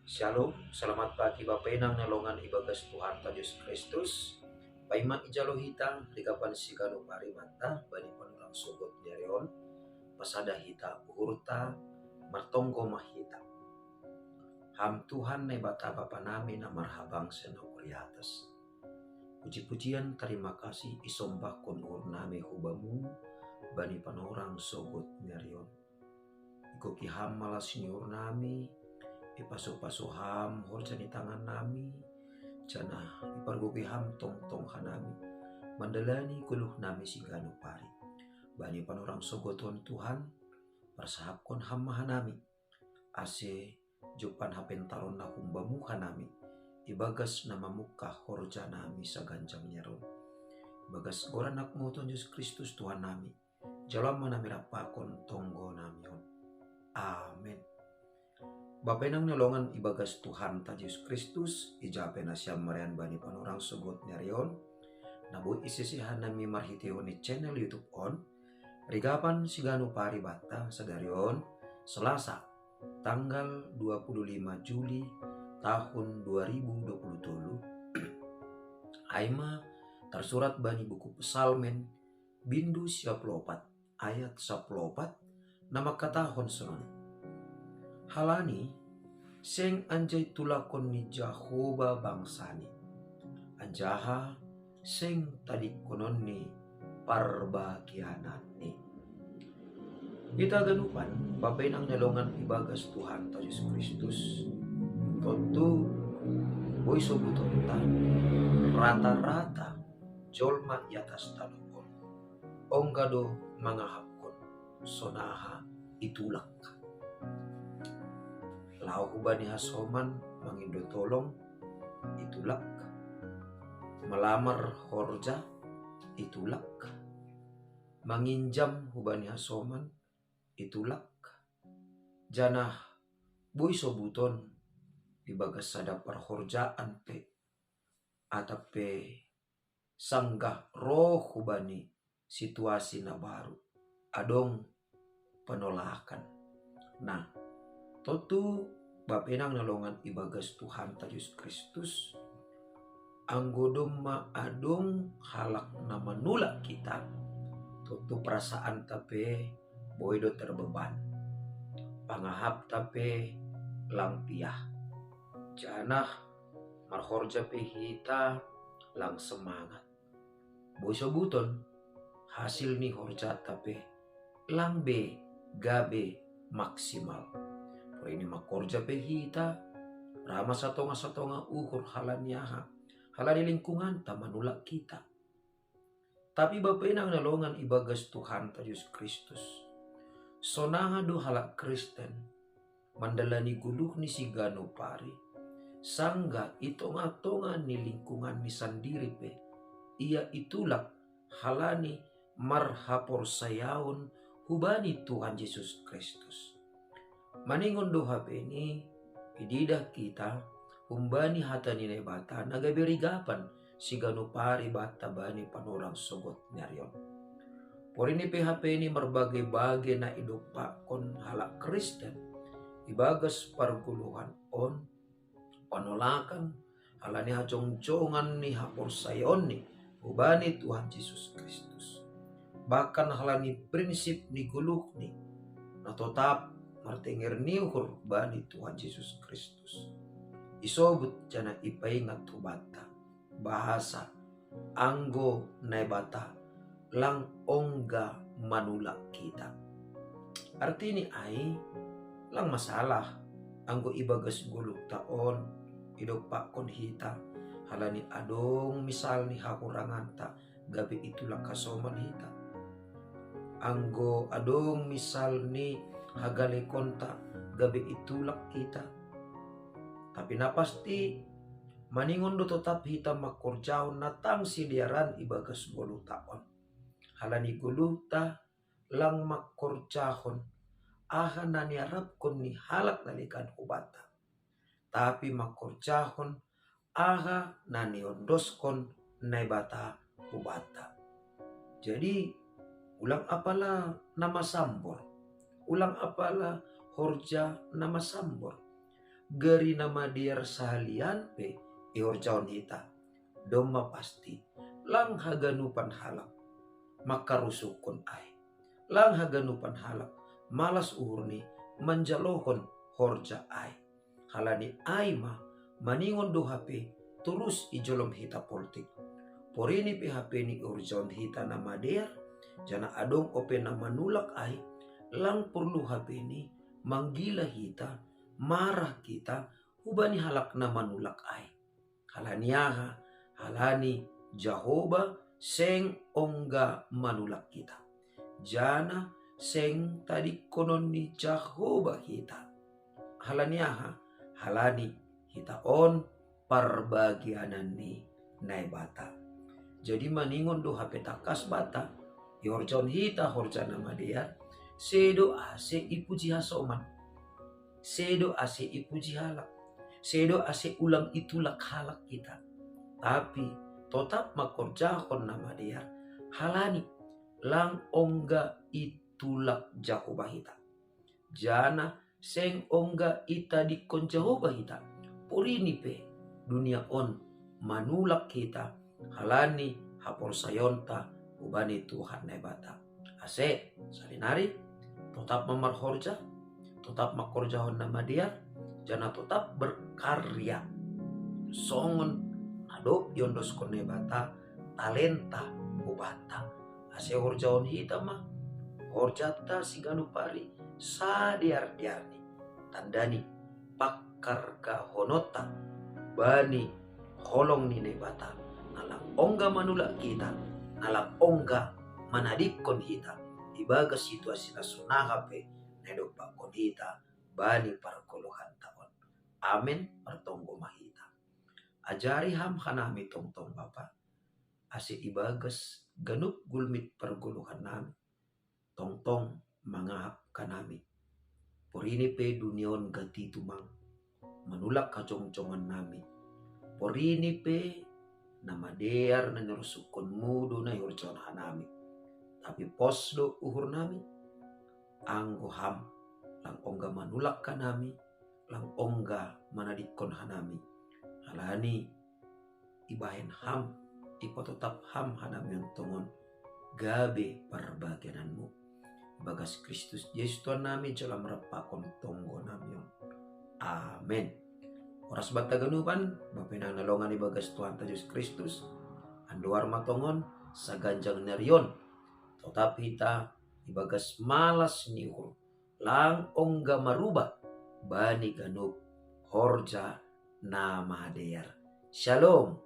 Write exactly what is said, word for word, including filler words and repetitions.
Shalom, selamat pagi Bapenang na longan ibagas Tuhan ta Jesus Kristus. Paima ijalo hita rigapan sigano paribata bani panorang sogot ni ari on, pasada hita uhurta, martonggo ma hita. Ham Tuhan Naibata Bapa nami na marhabangsa na huriatas. Puji-pujian tarima kasih isombahkon uhur nami hu Bamu bani panorang sogot ni ari on. Igoki Ham malas ni uhur nami, ipasu-pasu Ham horja ni tangan nami, janah ipargoki Ham tongtong hanami mandalani goluh nami sigano pari. Bani panorang sogot on Tuhan, parsahapkon Ham ma hanami, ase jumpahon hapentaron na humbamu hanami ibagas na mamungkah horja nami saganjang ni ari on. Ibagas goran Anakmu Tuhan Jesus Kristus Tuhan nami, jalo ma nami rap pakon tonggo nami on. Amen. Bapenang na longan ibagas Tuhan ta Jesus Kristus, ija pe nasiam marian bani panorang sogot ni ari on, na boi isese hanami marhitehon ni channel YouTube on, rigapan sigano paribata sadari on, Selasa, tanggal dua puluh lima Juli tahun dua ribu dua puluh tolu. Ai ma tarsurat bani buku Psalmen, bindu siaplopat, ayat saplopat, na mangkatahon sonon: Halani seng anjai tulakon ni Jahowa bangsani, anjaha seng tadingkononni parbagiananni. Hita ganupan, Bapenang na longan ibagas Tuhan ta Jesus Kristus, tontu boi sobutonta, rata-rata jolma i atas tanoh on ongga do mangahapkon sonaha itulak. Laho hubani hasoman mangindo tolong, itulak. Malamar horja, itulak. Manginjam hubani hasoman, itulak. Janah boi sobuton ibagas sada parhorjaan pe, atap pe sanggah roh hubani situasi na baru, adong penolakan. Nah, tontu Bapenang na longan ibagas Tuhan ta Jesus Kristus, anggo domma adong halak na manulak hita, tontu perasaanta pe boi do terbeban. Pangahapta pe lang piah. Janah marhorja pe hita lang semangat. Boi sobuton, hasil ni horjata pe lang be gabe maksimal. Porini mangkorja pe hita, ra ma satonga-satonga uhur halani aha? Halani lingkunganta manulak hita. Tapi Bapenang na longan ibagas Tuhan ta Jesus Kristus, sonaha do halak Kristen mandalani goluhni sigano pari, sanggah i tonga-tonga ni lingkunganni sandiri pe ia itulak halani marhaporsayaon hubani Tuhan Jesus Kristus. Maningon do hapeni ididah hita humbani hata ni Naibata na gabe rigapan sigano pari banta bani panorang sogot ni ari on. Porini pe hapeni marbage-bage na idompakkon halak Kristen ibagas pargoluhan on, panolakan halani hajongjongan ni haporsayaonni hubani Tuhan Jesus Kristus, bahkan halani prinsip ni goluhni na totap martenger ni uhur bani Tuhan Jesus Kristus. Isobut janah ipaingat hubanta bahasa anggo Naibata lang ongga manulak hita. Artini ai, lang masalah anggo ibagas goluhta on idompakkon hita halani adong misal ni hakuranganta gabe itulak hasoman hita. Anggo adong misal ni hagalekonta gabe itulak hita. Tapi na pasti, maningon do totap hita mangkorjahon na tang sidearan ibagas goluhta on. Halani goluhta lang mangkorjahon aha na niarapkon ni halak na legan hubanta, tapi mangkorjahon aha na niondoskon Naibata hubanta. Jadi, ulang apala na masambor, ulang apala horja na masambor. gari na madear sahalian pe ihorjahon hita. Domma pasti, lang haganupan halak mangkarusukkon ai, lang haganupan halak malas uhurni manjalohon horja ai. Halani ai ma maningon do hape torus ijolom hita poltik. Porini pe hapeni ihorjahon hita na madear, janah adong ope na manulak ai, lang porlu hapeni manggila hita, marah hita hubani halak na manulak ai. Halani aha? Halani Jahowa seng ongga manulak hita, janah seng tadingkonon ni Jahowa hita. Halani aha? Halani hita on parbagianan ni Naibata. Jadi maningon do hape tangkas banta, ihorjahon hita horja na madear, sedo ase ipuji hasoman, sedo ase ipuji halak, sedo ase ulang itulak halak hita. Tapi totap ma horjahon na madear, halani lang ongga itulak Jahowa hita, janah seng ongga itadingkon Jahowa hita. Porini pe dunia on manulak hita halani haporsayaonta hubani Tuhan Naibata. Ase salinari totap ma marhorja, totap ma horjahon na madear, janah totap berkarya songon na dob iondoskon Naibata talenta hubanta. Ase horjahon hita ma horjanta siganup ari sadear-dearni, tandani pangkargahononta bani holong ni Naibata, na lang ongga manulak hita, na lang ongga manadingkon hita ibagas situasi na sonang pe na idompakkon hita bani pargoluhanta on. Amen. Martonggo ma hita. Ajari Ham hanami tongtong, Bapa, ase ibagas ganup gulmit pargoluhannami, tongtong mangahap hanami. Porini pe dunia on gati tumang manulak hajongjongannami. Porini pe na madear na nirusukkonmu do na ihorjahon hanami. Tapi pos do uhurnami, anggo Ham lang ongga manulak hanami, lang ongga manadingkon hanami. Halani ibahen Ham, ipatotap Ham hanami on tongon gabe parbagiananmu. Ibagas Kristus Jesus Tuhannami, jalo Ham rap pakon tonggonami on. Amen. Horas banta ganupan, Bapa inang na longan ibagas Tuhanta Jesus Kristus, andohar ma tongon saganjang ni ari on totap hita ibagas malas ni uhur, lang ongga marubah bani ganup horja na madear. Shalom.